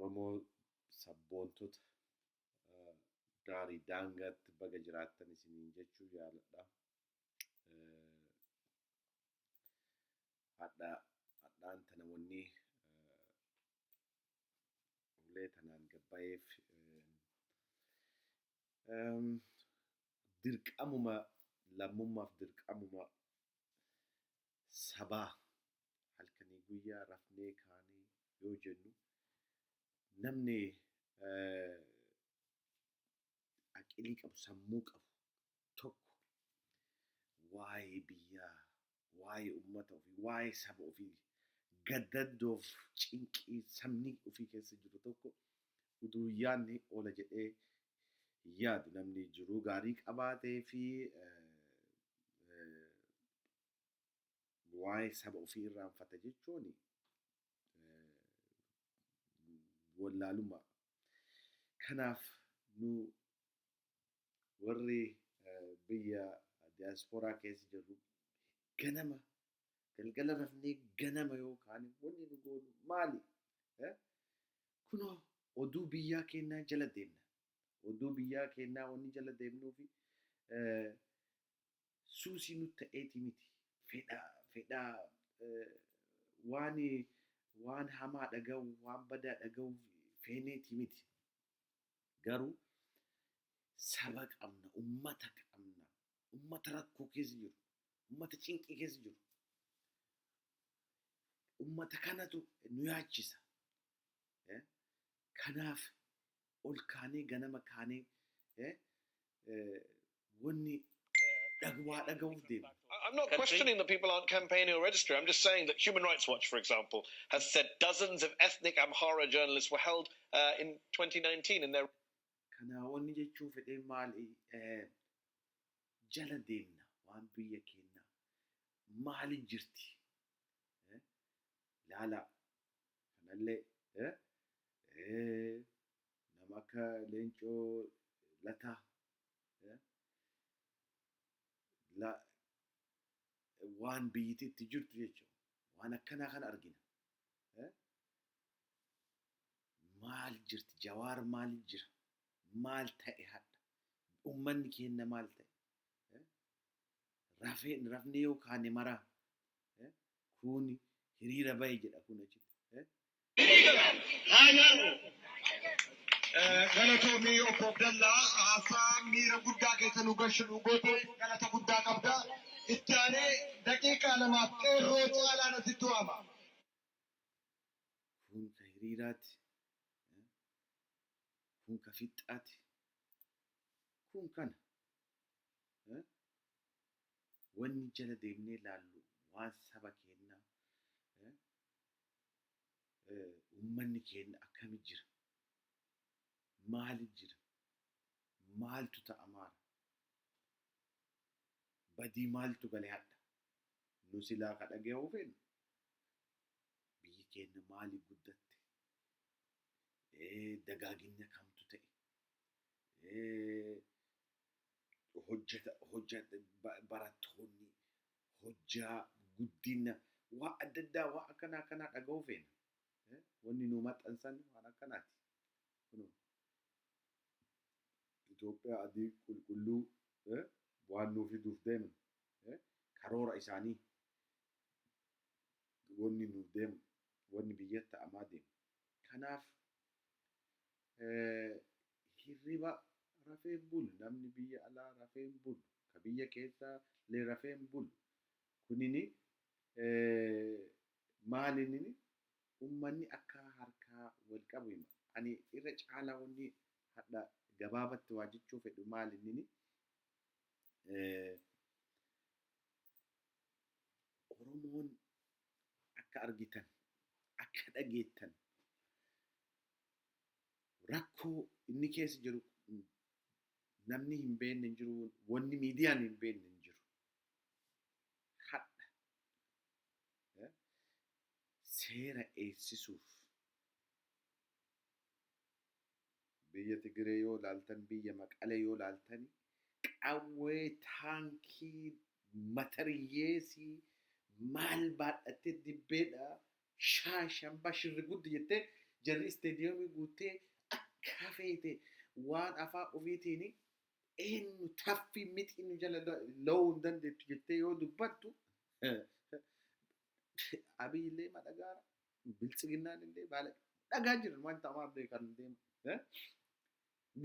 Oromoo sabboontota daarii daangaatti baga jiraattan isiniin jechuu jaaladha. Hadha hadhaan tana wanni ulee tanaan gabbayeef dirqamuma lammummaaf dirqamuma sabaa halkanii guyyaa rafnee kaanee yoo jennu namni aqilii qabu sammuu qabu tokko waa'ee biyyaa, waa'ee uummata ofii, waa'ee saba ofii gaddandoof cinqii sabni ofii keessa jiru tokko utuu yaadni oola jedhee hin yaadu. Namni jiruu gaarii qabaatee fi waa'ee saba ofii irraanfata jechuun wallaalummaa. Kanaaf nu warri biyya diyaaspooraa keessa jirru ganama galgala rafnee ganama yookaan wanni nu goonu maali? Kunoo oduu biyyaa keenyaa jala deemna. Oduu biyyaa keenyaa wanni jala deemnuufi suusii nu ta'eeti miti. Fedhaa waan waan hamaa dhaga'u, waan badaa dhaga'u feeneeti miti. Garuu saba qabna, ummata qabna, ummata rakkoo keessa jiru, ummata cinqii keessa jiru. Ummata kanatu nu yaachisa. Kanaaf ol kaanee ganama kaanee wanni waa dhaga'uuf deemna. I'm not questioning that people aren't campaigning or registering. I'm just saying that Human Rights Watch, for example, has said dozens of ethnic Amhara journalists were held in 2019 in their Kana wanni jechuu fedhee maali? Jala deemna waan biyya keenyaa maali jirti? Laala kanallee nama akka Leencoo Lataa la waan biyyatti itti jirtu jechuudha. Waan akkanaa kana argina. Maal jirti? Jawaar maal jira? Maal ta'e hadha? Uummanni keenya maal ta'e? Rafee rafnee yoo kaane maraa kun hiriira bahe jedha kun achitti. Galatoomii obbo Abdallaa, haasaa miira guddaa keessa nu gashu nu goote, galata guddaa qabda. Itti aanee daqiiqaa 2f qeerroo caalaan asitti waama. Kun ka hiriiraati. Kun ka fixaati. Kun kana. Wanni jala deemnee laallu waan saba keenyaa, uummanni keenya akkami jira? Maali jira? Maaltu ta'a maara? Badii maaltu gale hadha? Nu silaa ka dhaga'uu feenu biyyi keenya maali guddatte? Dagaagina kamtu ta'e? Hojjeta hojjeta barattoonni hojjaa guddina waa adda addaa waa akkanaa akkanaa dhaga'uu feena. Wanni nu maxxansan waan akkanaati. Kunoo Itoophiyaa adii qulqulluu waan nuu fiduuf deeman karoora isaanii wanni nuuf deemu wanni biyyatti ta'amaa deemu. Kanaaf hirriba rafee hin bulu, namni biyya alaa rafee hin bulu, ka biyya keessaa illee rafee hin bulu. Kunini maalinini ummanni akka harkaa wal qabu hima. Ani irra caalaa wanni hadha gabaabatti waa jechuu fedhu maalinini Oromoon akka argitan akka dhageettan rakkoo inni keessa jiru namni hin beekne hin jiru, wanni miidiyaan hin beekne hin jiru. Hadha seera eegsisuuf biyya Tigiree yoo laaltan, biyya Maqalee yoo laaltan, qawwee taankii matariyyeesii maal baadhattee dibbeedha shaashambaa shirri guddi jettee Jarri isteediyoomii guuttee akka feete waan afaan ofiitiin eenyu taffii mixii nu jala la'uu hin dandeettu jettee yoo dubbattu, Abiy illee madhagaara, Biltsiginnaan illee baala dhagaa jiran wanta amaarree kan deemu.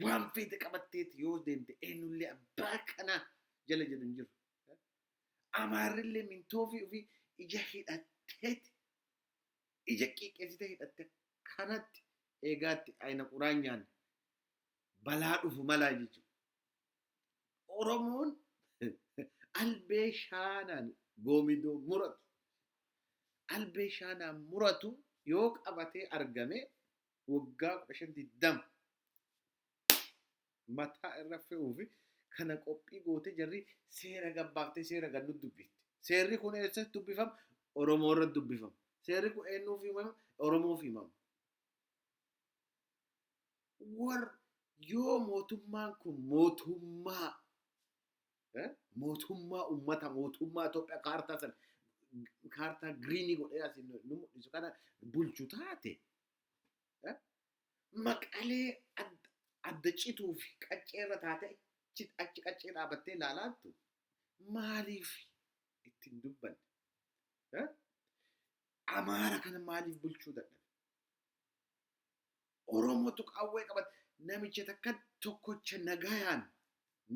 Waan feete qabatteeti yoo deemte, eenyullee abbaa kanaa jala jedhu hin jiru. Amaarrillee mintoofii ofii ija hidhatteeti, ija qiqqeessitee hidhatte kanatti eegaatti ayina quraanyaan balaa dhufu malaa jechuudha. Oromoon albee shaanaan goomidoo muratu, albee shaanaan muratu yoo qabatee argame, waggaa 15 20 mataa irra fe'uu fi kana qophii gootee jarri seera gabbaaftee seera gannu dubbifti. Seerri kun eessatti dubbifama? Oromoo irratti dubbifama. Seerri kun eenyuuf himama? Oromoof himama. War yoo mootummaan kun mootummaa ummata, mootummaa Itoophiyaa kaartaa sana, kaartaa green godhee asii nu mul'isu kana bulchu taate, Maqalee adda cituu fi qacceerra taate achi qaccee dhaabattee ilaalaattu maaliif ittiin dubbanne? Amaara kana maaliif bulchuu dadhabe? Oromootu qawwee qabate, namicha takka tokkocha nagayaan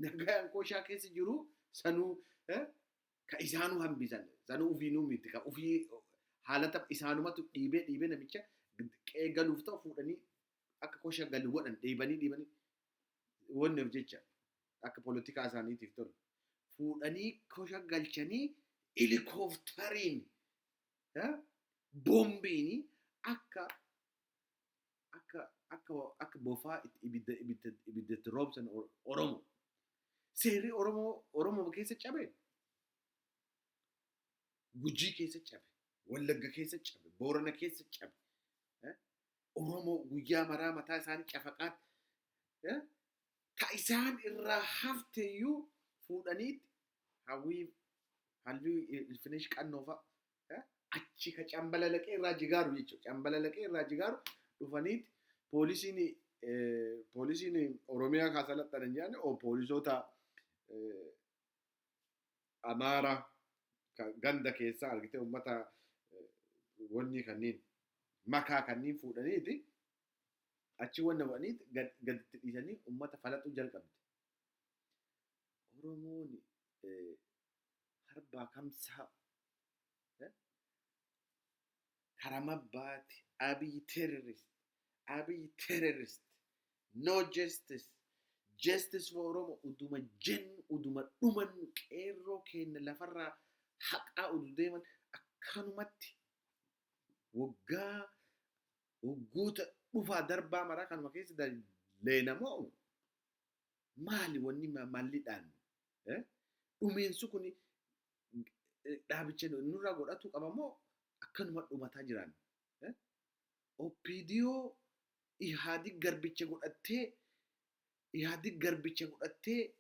nagayaan kooshaa keessa jiru sanuu ka isaanuu hambisan, sanuu ufiinuu miti, ka ufii haalata isaanumatu dhiibee dhiibee namicha qe'ee galuuf ta'u fuudhanii akka kosha galu godhan, dhiibanii dhiibanii wanneef jecha akka polotikaa isaaniitiif tolu fuudhanii kosha galchanii, helikooftariin boombiin akka bofaa itti ibiddatti roobsan Oromoo. Seerri Oromoo Oromoo keessa cabe, Gujii keessa cabe, Wallagga keessa cabe, Boorana keessa cabe. Oromoo guyyaa maraa mataa isaanii cafaqaatti ta isaan irraa hafteeyyuu fuudhaniitti Hawwii Halluu Ilfinesh Qannoo fa'a achi ka cambalalaqee irraa jigaaru jechuudha. Cambalalaqee irraa jigaaru dhufaniitti poolisiin Oromiyaa kaasalaxxanan jedhan poolisoota Amaaraa ganda keessaa argite, uummata wanni kanneen makaa kanneen fuudhaniiti achi wanna godhaniiti gaditti dhiisanii uummata falaxuu jalqabde. Oromoon harbaa kamsaa karamabbaati "Abiy terrorist, Abiy terrorist, no justice, justice for Oromo" uduma jennu, uduma dhumannu, qeerroo keenya lafarraa haqaa udu deeman, akkanumatti waggaa waggoota dhufaa darbaa maraa kanuma keessa leenamoo maali? Wanni mallidhaan dhumeensu kun dhaabicha nurraa godhatu qaba moo akkanuma dhumataa jiran? OPDO Ihaadig garbicha godhattee, Ihaadig garbicha godhattee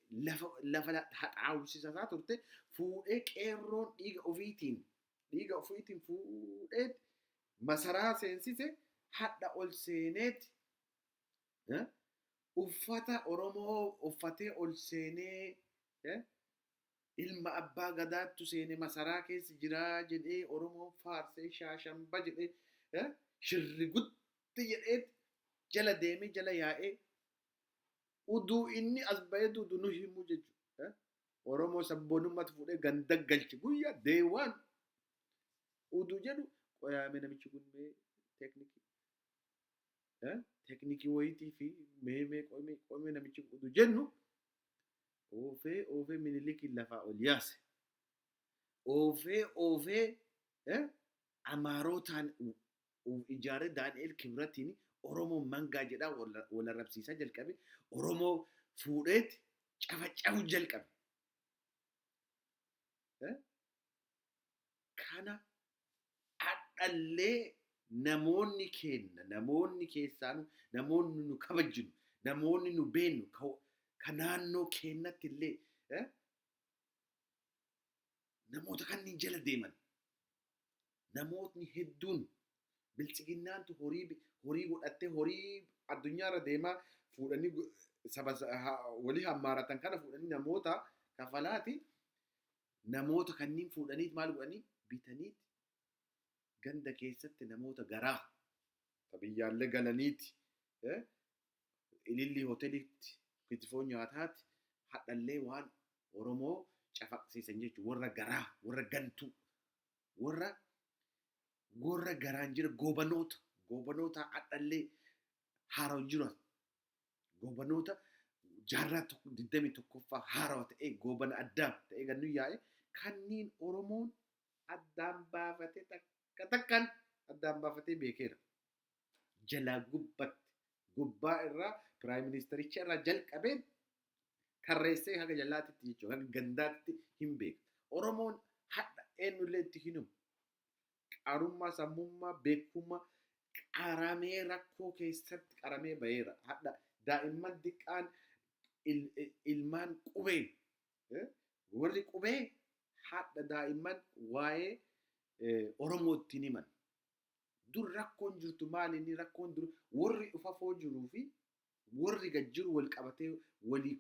lafa haxaawsisataa turte fuudhee qeerroon dhiiga ofiitiin fuudhee masaraa seensise. Hadha ol seeneeti uffata Oromoo uffatee ol seenee, ilma abbaa gadaattu seene masaraa keessa jiraa jedhee Oromoon faarsee, shaashamba jedhee, shirri gutti jedhee jala deemee jala yaa'ee uduu inni as ba'eetu uduu nu himu jechuudha. Oromoo sabboonummaatti fuudhee ganda galche guyyaa deewaan uduu jedhu qoyaame. Namichi kun mee teeknikii wayiitii fi mee mee qo'imee qo'imee namichi kun uduu jennu, oofee oofee Minilikiin lafaa ol yaase. Oofee oofee Amaarotaan ijaaree Daani'el Kibratiin Oromoo mangaa jedhaa wal arrabsiisaa jalqabe. Oromoo fuudheeti cafacafu jalqabe. Kana hadhallee namoonni keenya, namoonni keessaanu, namoonni nu kabajnu, namoonni nu beennu, ka naannoo keenyatti illee namoota kanneen jala deeman, namootni hedduun Biltsiginnaantu horii godhattee, horii addunyaarra deemaa fuudhanii, saba walii hammaaratan kana fuudhanii, namoota kafalaati, namoota kanneen fuudhanii maal godhanii bitaniiti, ganda keessatti namoota garaa biyyaallee galaniiti, Ilillii hoteelitti kitifoo nyaataati, hadhallee waan Oromoo cafaqsiisan jechuudha. Warra garaa, warra gantuu, warra garaan jira, goobanoota hadhallee haarawa jira, goobanoota jaarraa 21ffaa haarawa ta'ee, goobana addaa ta'ee gannu yaa'e kanneen Oromoon addaan baafatee, takka takkaan addaan baafatee beekeera. Jalaa gubbatti, gubbaa irraa, prime ministericha irraa jalqabee tarreessee haga jalaatitti jechuudha, haga gandaatti hin beeku. Oromoon hadha eenyullee itti hin himu. Qarummaa, sammummaa, beekummaa qaramee, rakkoo keessatti qaramee baheera. Hadha daa'imman diqqaan, ilmaan qubee, warri qubee hadha daa'imman waa'ee Oromoo ittiin himan. Dur rakkoon jirtu maali? Inni rakkoon dur warri ufafoo jiruu fi warri gad jiru wal qabatee, walii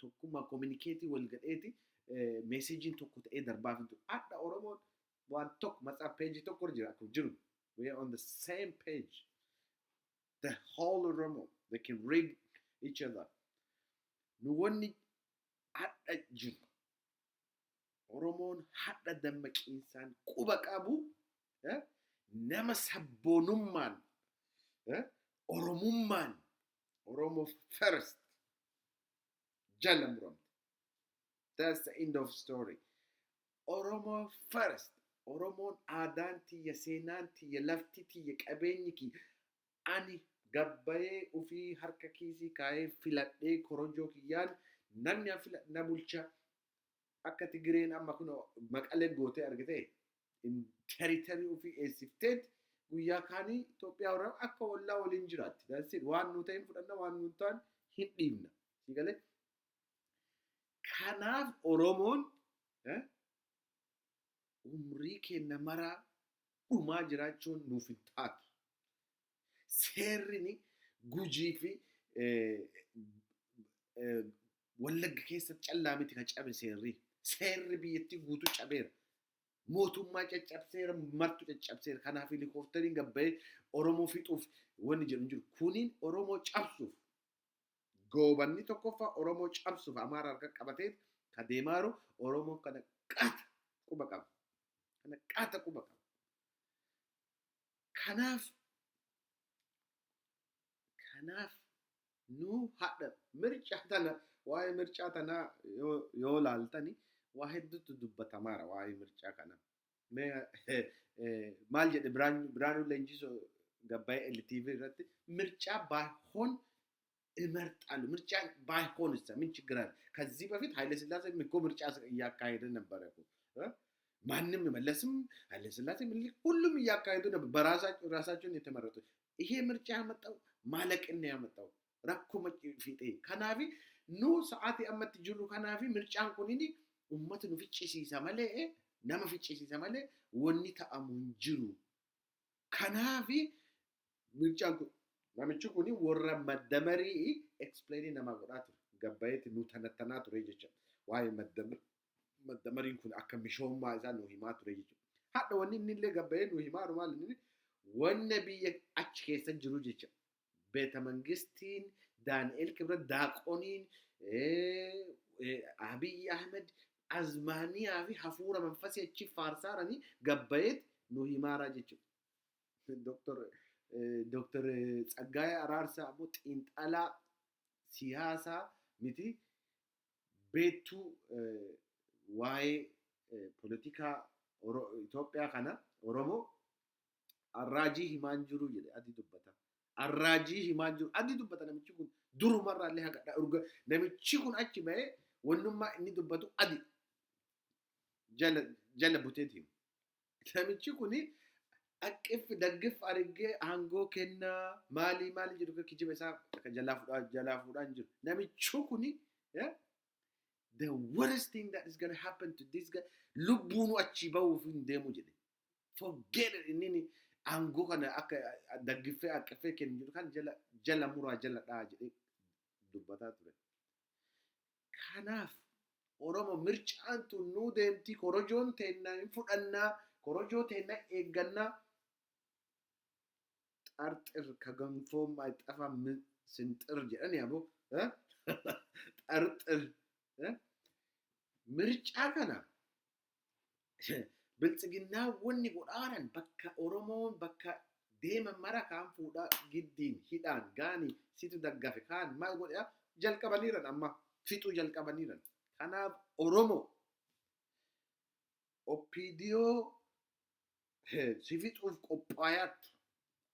tokkummaa communicate wal gadheeti, messageiin tokko ta'ee darbaaf hin ture. Hadha Oromoon waan tokko, matsaaf peejii tokko jira akkuma jiru. We are on the same page. The whole Oromo, they can read each other. Nu wanni hadha jiru, Oromoon hadha dammaqiinsaan quba qabu, nama sabboonummaan, Oromummaan, Oromo first jala muramte. That's the end of story. Oromo first. Oromoon aadaan tiyya, seenaan tiyya, lafti tiyya, qabeenyi kiyya. Ani gabbayee ofii harka kiisii kaayee filadhee, korojoo kiyyaan namni an filadhe na bulcha. Akka Tigireen amma kun Maqalee gootee argite, territory ofii eessifteet, guyyaa kaanii Itoophiyaa warra akka ollaa waliin jiraatti. That's it. Waan nu ta'in fudhanna, waan nu ta'an hin dhiibna. Si galee? Kanaaf Oromoon umrii keenya maraa dhumaa jiraachuun nuuf hin taatu. Seerri Gujii fi Wallagga keessatti callaa miti kan cabe seerri. Seerri biyyattii guutuu cabeera. Mootummaa caccabseera, martu caccabseera. Kanaaf helikooftariin gabbayee Oromoo fixuuf wanni jedhu hin jiru. Kuniin Oromoo cabsuuf, goobanni tokkoffaa Oromoo cabsuuf Amaara harka qabatee ka deemaa jiru, Oromoo kana qaata quba qaba. Kana qaata quba qaba. Kanaaf nu hadha mircaa tana, waa'ee mircaa tanaa yoo laaltani, waa hedduutu dubbatamaara waa'ee mircaa kana. Mee maal jedhe Biraanuu Leenjisoo gabbaa'ee LTV irratti? ምርጫ ባይሆን እመርጣለሁ። ምርጫ ባይሆንስ ምን ችግር አለ? ከዚህ በፊት ኃይለ ሥላሴ እኮ ምርጫ እያካሄደ ነበረ እኮ፣ እ? ማንም መለስም ኃይለ ሥላሴ ምኒልክ ሁሉም እያካሄዱ ነበር። በራሳቸው ራሳቸውን የተመረጡ። ይሄ ምርጫ ያመጣው ማለቅን ነው ያመጣው። Rakkuma fiixee. Kanaafi nu sa'aatii ammatti jirru, kanaafi mircaan kunini ummata nu ficcisiisa malee, nama ficcisiisa malee wanni ta'amu hin jiru. Kanaafi mircaan kun, namichi kuni warra maddamarii explain nama godhaa ture. Gabbayeeti nu tanattanaa ture jecha. Waa'ee maddamariin kun akka mishoommaa isaa nu himaa ture jechuudha. Hadha wanni inni illee gabbayee nu himaa jiru maal? Inni wanna biyya achi keessa jiru jecha. Beeta mangistiin, Daani'el Kibrat, Daaqoniin, Abiy Ahmed azmaaniyaa fi hafuura manfasii achi faarsaaranii gabbayeet nu himaaraa jechuudha. Dooktar Tsaggaayee Araarsaa ammoo xiinxalaa siyaasaa miti, beektuu waa'ee poolitikaa Itoophiyaa kana, Oromoo arraajii himaan jiru jedhe, adii dubbata. Arraajii himaan jiru adii dubbata. Namichi kun durumarraa illee haga urga namichi kun achi bahee wannummaa inni dubbatu adi jala jala buteeti himu. Namichi kuni aqqif daggif argee aangoo kennaa maalii maalii jedhu kijiba isaa jalaa fuudhaa hin jiru. Namichi kuni, the worst thing that is gonna happen to this guy, lubbuunu achii bahuuf hin deemu jedhe. Forget it, inni Aangoo kana akka daggiffee aqqaffee kennu jiru kan jala jala muraa jala dhaa jedhee dubbataa ture. Kanaaf Oromo mircaan tun nuu deemti, korojoon teennaa hin fudhannaa, korojoo teennaa eeggannaa. Xarxir ka ganfoom አይጠፋም ስንጥር jedhani aboo xarxir mircaa kana Biltsiginnaa wanni godhaaran bakka Oromoon bakka deeman mara kaan fuudhaa giddiin hidhaan gaanii situ daggafe kaan maal godhaa jalqabaniiran, amma fixuu jalqabaniiran. Kanaaf Oromoo, OPDO si fixuuf qophaayaattu,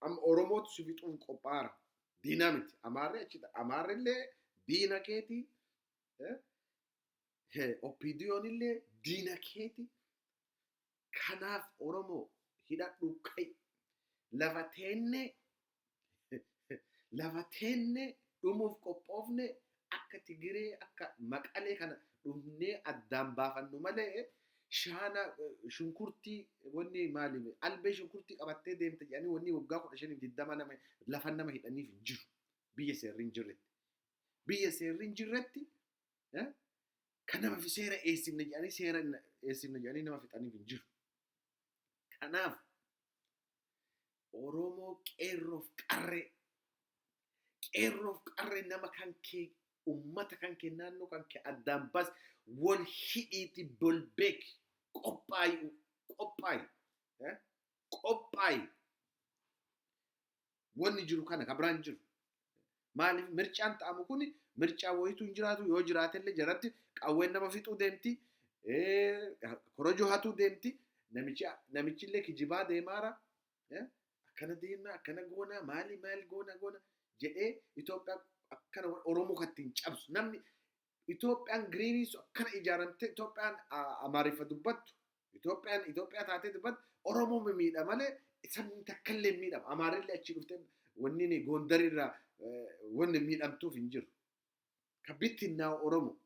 amma Oromootu si fixuuf qophaara. Diinaa miti. Amaarri achi, Amaarrillee diina keeti. OPDOn illee diina keeti. Kanaaf Oromoo, hidhadhu, ka'i. Lafa teenne dhumuuf qophoofne. Akka Tigiree, akka Maqalee kana dhumnee addaan baafannu malee, shaana shunkurtii wanni maali, albee shunkurtii qabattee deemte jedhanii wanni waggaa 15 20 nama lafa nama hidhaniif hin jiru biyya seerri hin jirretti. Biyya seerri hin jirretti kan nama seera eessifne jedhanii, seera eessifne jedhanii nama fixaniif hin jiru. Kanaaf Oromoo, qeerroof qarree, qeerroof qarree, nama kan kee, ummata kan kee, naannoo kan kee addaan bas, wal hidhiiti, bol beek, qophaayi, qophaayi, qophaayi. Wanni jiru kana ka biraan jiru. Maaliif mircaan ta'amu kun mircaa wayitu hin jiraatu, yoo jiraatellee jaratti qawween nama fixuu deemti, korojoo hatuu deemti, namichillee kijibaa deemaara. Akkana deemna, akkana goona, maali maal goona goona jedhee Itoophiyaa akkana Oromoo kan ittiin cabsu, namni Itoophiyaan green akkana ijaaramte, Itoophiyaan Amaariffa dubbattu, Itoophiyaan Itoophiyaa taatee dubbattu, Oromoo miidha malee sabni takka illee hin miidhamu. Amaarillee achii dhuftee wanni Gondarirraa wanni miidhamtuuf hin jiru. Ka bittinnaa Oromoo.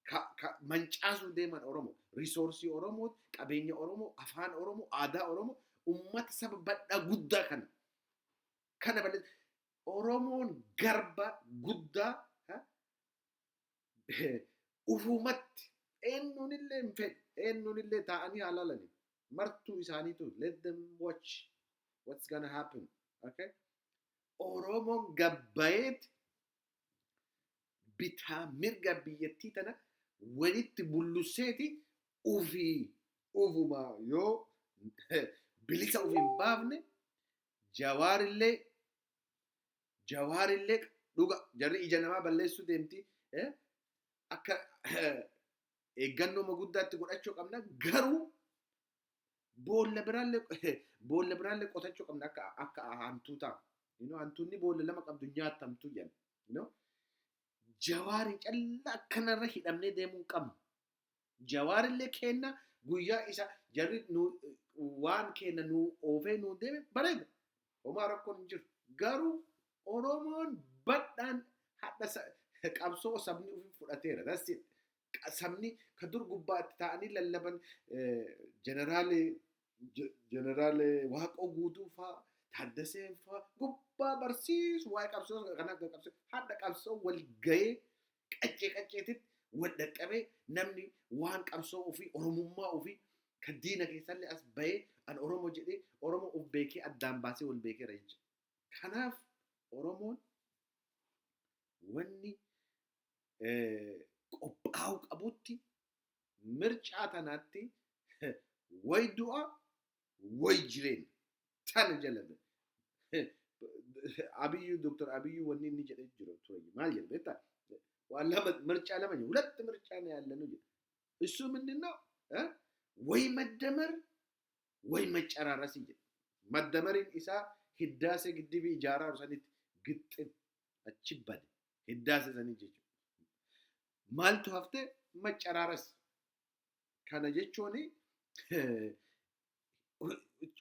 Ka mancaasuu deeman Oromoo. Resource Oromoo, qabeenya Oromoo, afaan Oromoo, aadaa Oromoo, ummata saba bal'aa guddaa kana. Kana bal'ee Oromoon garba guddaa ufumatti eenyuun illee hin fedhu, eenyuun illee taa'anii haa laalani. Martuu isaaniitu, let them watch what's gonna happen, okay? Oromoon gabbayeet bitaa mirga biyyattii tana walitti bulluseeti ufii ufuma yoo bilisa uf hin baafne, Jawaarillee dhuga jarri ija namaa balleessuu deemti, akka eeggannoo guddaatti godhachuu qabna, garuu boolla biraallee qotachuu qabna akka hantuutaa. Hantuunni boolla lama qabdu nyaatamtu jedhan. Jawaarii callaa akkanarra hidhamnee deemuu hin qabnu. Jawaarillee kenna, guyyaa isa jarri waan kenna nu oofee nu deeme bareeda. Homaa rakkoon hin jiru. Garuu Oromoon badhaan hadha qabsoo sabni ofii fudhateera. That's it. Sabni ka dur gubbaatti ta'anii lallaban, jeneraalee Waaqoo Guutuu fa'aa, Taaddaseen fa'aa gubbaa barsiisu waa'ee qabsoo kana akka qabsoo hadha qabsoo wal gahee qaccee qacceetitti wal dhaqqabee, namni waan qabsoo ofii, Oromummaa ofii kan diina keessallee as bahee an Oromoo jedhee Oromoo of beekee addaan baasee wal beekeera jechuudha. Kanaaf Oromoon wanni qophaa'uu qabutti mircaa tanaatti way du'a way jireenya tana jala. Abiyyu, Doktor Abiyyu wanni inni jedhee jiru ture maal jedhe beektaa? Waan lama, ምርጫ lama jedhe, ሁለት ምርጫ ነው ያለነው jedhe። እሱ ምንድን ነው? ወይ መደመር ወይ መጨራረስ jedhe። Maddamariin isaa Hiddaasee Giddibii ijaaraa sanitti gixxin achi bade hiddaasee sanii jechuudha. Maaltu haftee? Maccararas. Kana jechuun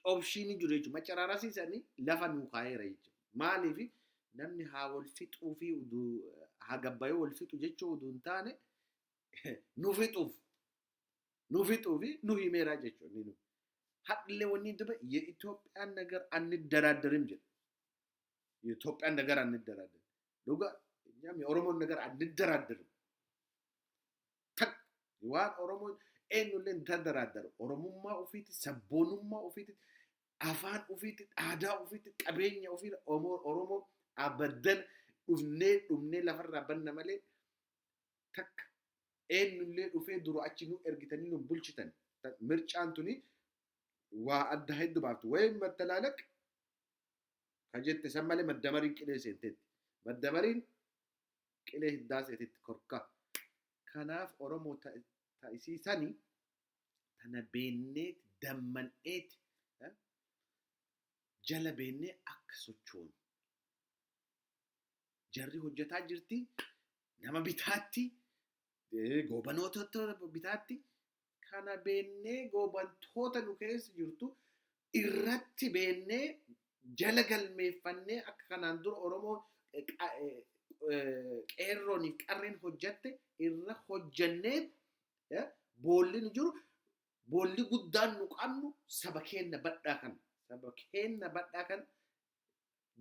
option jiru jechuudha. Maccaraarasii sanii lafa nuu kaa'eera jechuudha. Maaliif namni haa wal fixuu fi haa gabbayee wal fixu jechuu uduu hin taane, nu fixuuf nu fixuu fi nu himeera jechuudha. Hadhillee wanni duba የኢትዮጵያን ነገር አንደራደርም jedha. የኢትዮጵያን ነገር አንደራደርም። Dhuga እኛም የኦሮሞን ነገር አንደራደርም። Tak waan Oromoon eenyullee hin ተደራደሩ. Oromummaa ofiiti, sabboonummaa ofiiti, afaan ofiiti, aadaa ofiiti, qabeenya ofiiti Oromoo abadan dhufnee dhumnee lafarraa banna malee takka eenyullee dhufee dura achi nu ergitanii nu bulchitan. Mircaan tuni waa adda hedduu baaftu. Wayim መተላለቅ ka jette san malee maddamariin qilee seenteetti. Maddamariin qilee hiddaaseetitti korka. Kanaaf Oromoo ta'isiisanii tana beenneeti damman'eeti jala beennee akka sochoonu. Jarri hojjetaa jirti nama bitaatti, goobanoota bitaatti. Kana beennee goobantoota nu keessa jirtu irratti beennee jala galmeeffannee akka kanaan dura Oromoo qeerrooniif qarreen hojjatte irra hojjannee, boolli nu jiru, boolli guddaan nu qabnu saba keenya badhaa kana, saba keenya badhaa kana,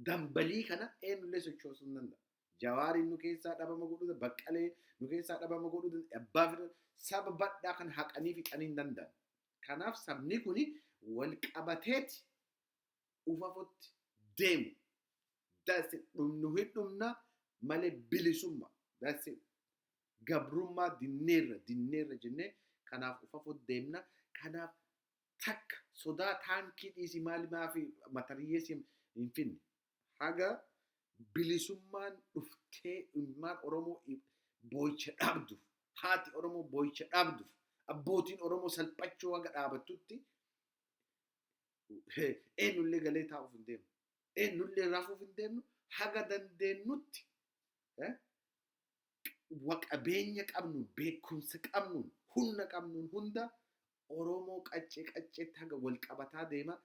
dambalii kana eenyullee sochoosuu hin danda'a. Jawaariin nu keessaa dhabama godhuu danda'a. Baqqalee nu keessaa dhabama godhuu danda'a. Abbaa fedhan saba badhaa kana haqanii fixanii hin danda'an. Kanaaf sabni kuni wal qabateeti ufafutti deemu. That's it. Dhumnu hin dhumna malee bilisummaa. That's it. Gabrummaa dinneerra dinneerra jennee kanaaf ufafutti deemna. Kanaaf takka sodaa taankii dhiisii maali maafi matariyyeessi hin finne. Haga bilisummaan dhuftee ilmaan Oromoo boo'icha dhaabduuf, haati Oromoo boo'icha dhaabduuf, abbootiin Oromoo salphachuu haga dhaabattutti eenyullee galee taa'uuf hin deemnu. Eenyullee rafuuf hin deemnu. Haga dandeenyutti qabeenya qabnuun, beekumsa qabnuun, humna qabnuun hunda Oromoo qaccee qacceetti haga wal qabataa deema.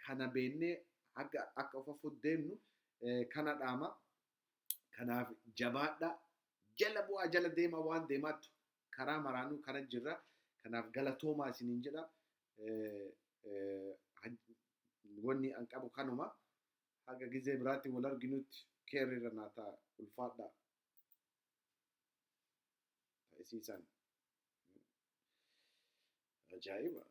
Kana beennee haga akka of deemnu kana dhaama. Kanaaf jabaadha. Jala bu'aa, jala deema, waan deemaattu karaa maraanuu kana jirra. Kanaaf galatoomaa isiniin jedha. Wanni an qabu kanuma. Haga gizee biraatti wal arginutti keerriirra naa ta'a, ulfaadha. Ta'isiisan. Ajaa'iba.